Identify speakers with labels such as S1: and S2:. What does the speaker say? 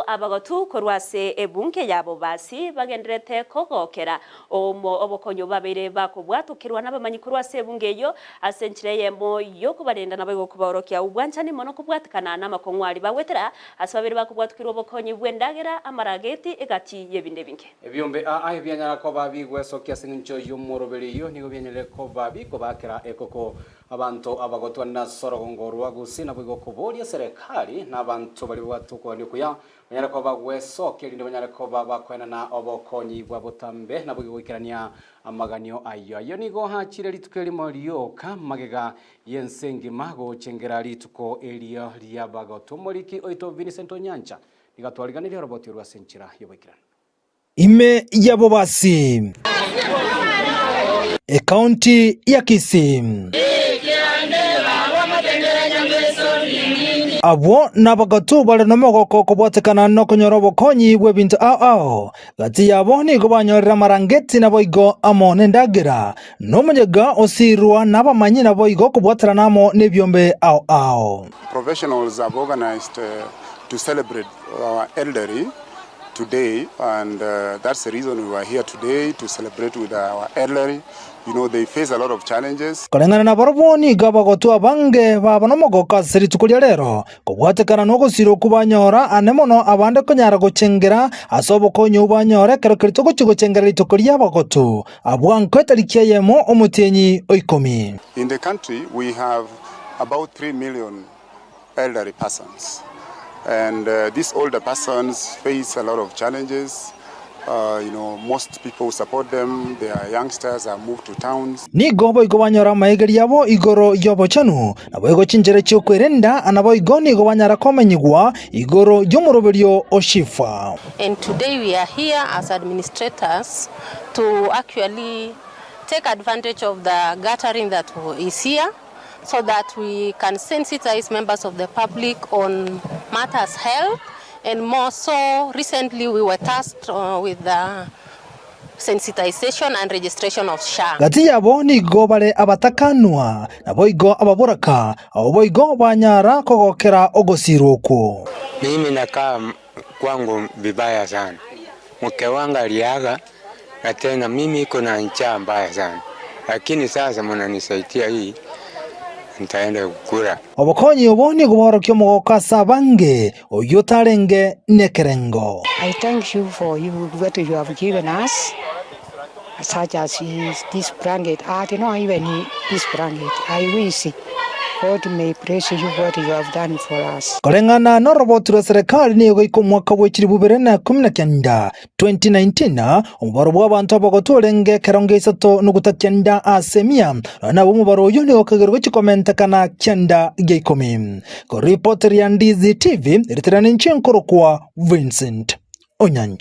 S1: Abanto abagotu korwa ase ebunge ya Bobasi bagendererete kogokera omo obokonyi obo babeire bakobwatokerwa nabamanyi korwa ase ebunge eyio ase enchera eyemo y'okobarenda naboigo kobaorokia obwanchani mono kobwatekana namakong'u aria bagwetera ase babeire bakobwatokerwa obokonyi bw'endagera, amarageti, egati y'ebinto ebinge.
S2: Ebiombe aa ebianyara koba bigwesokia ase engencho y'omoroberi oyio nigo bianyarire koba bikobakera ekoko Abanto abagotwa nase orogongo rwa Gusii naboigo koboria eserekari na abanto baria babwate okogania okuya banyare koba bagwesokia erinde banyare koba bakoenana obokonyi bwa botambe naboigo goikerania amaganio ayio. Ayio nigo achire rituko erimo rioka magega y'ense engima gochengera rituko erio ri'abagotwa. Omoriki oito Vincent Onyancha nigo atwariganirie oroboti orwo ase enchera y'oboikeranu.
S3: Ime y'abobasi. Ekaunti ya Kisii. Abwo nabagato bare nomogoko kobwatekana nokonyora obokonyi bw'ebinto ao ao. Gati yabo nigo banyorire amarangeti naboigo amo nendagera, na omoyega osiirwa nabamanyi naboigo kobwaterana amo nebiombe ao ao.
S4: Professionals have organized to celebrate our elderly today and that's the reason we were here today to celebrate with our elderly you know they face a lot of challenges.
S3: Koreng'ana nabarabwo nigo abagotwa abange baba nomogoko ase rituko ria rero, kobwatekana nogosira okwo banyora ane mono abande konyara gochengera ase obokonyi obwo banyora ekero keria togochia gochengera rituko ri'abagotu abwo anko etariki eyemo omotienyi o ikomi.
S4: In the country we have about 3 million elderly persons and these older persons face a lot of challenges you know most people who support them they are youngsters have moved to towns.
S3: Nigo boigo banyora amaegeri abo igoro y'obochenu, naboigo chinchera chi'okwerenda, naboigo nigo banyara komenyigwa igoro y'omoroberio o Shifa.
S5: And today we are here as administrators to actually take advantage of the gathering that is here so that we can sensitize members of the public on matters health and more so recently we were tasked with the sensitization and registration of SHA.
S3: Gati yabo nigo bare abatakanwa, naboigo ababoraka, abwo boigo banyara kogokera ogosiirwa okwo.
S6: Mimi nakaa kwangu vibaya sana, mke wangu aliaga na tena mimi iko na njaa mbaya sana, lakini sasa mnanisaidia hii nitaenda kukula.
S3: Obokonyi obo nigo bwaorokia omogoko ase abange, oyio otarenge nekerengo.
S7: I thank you for you what you have given us, such as is this blanket. I did not even need this blanket. I wish God may bless you what you have done for us.
S3: Koreng'ana noroboti rwa serikali nigo goika omwaka bwe chilifu bibere na ikomi na kenda, 2019, omobaro bw'abanto abagotu orenge ekerongo isato nuguta kianda ase emia, nonya nabo omobaro oyio nigo okagerwe chikomentekana kianda gia ikomi. Koripoti ria Ndizi TV, ritirana inche nkorokwa Vincent Onyancha.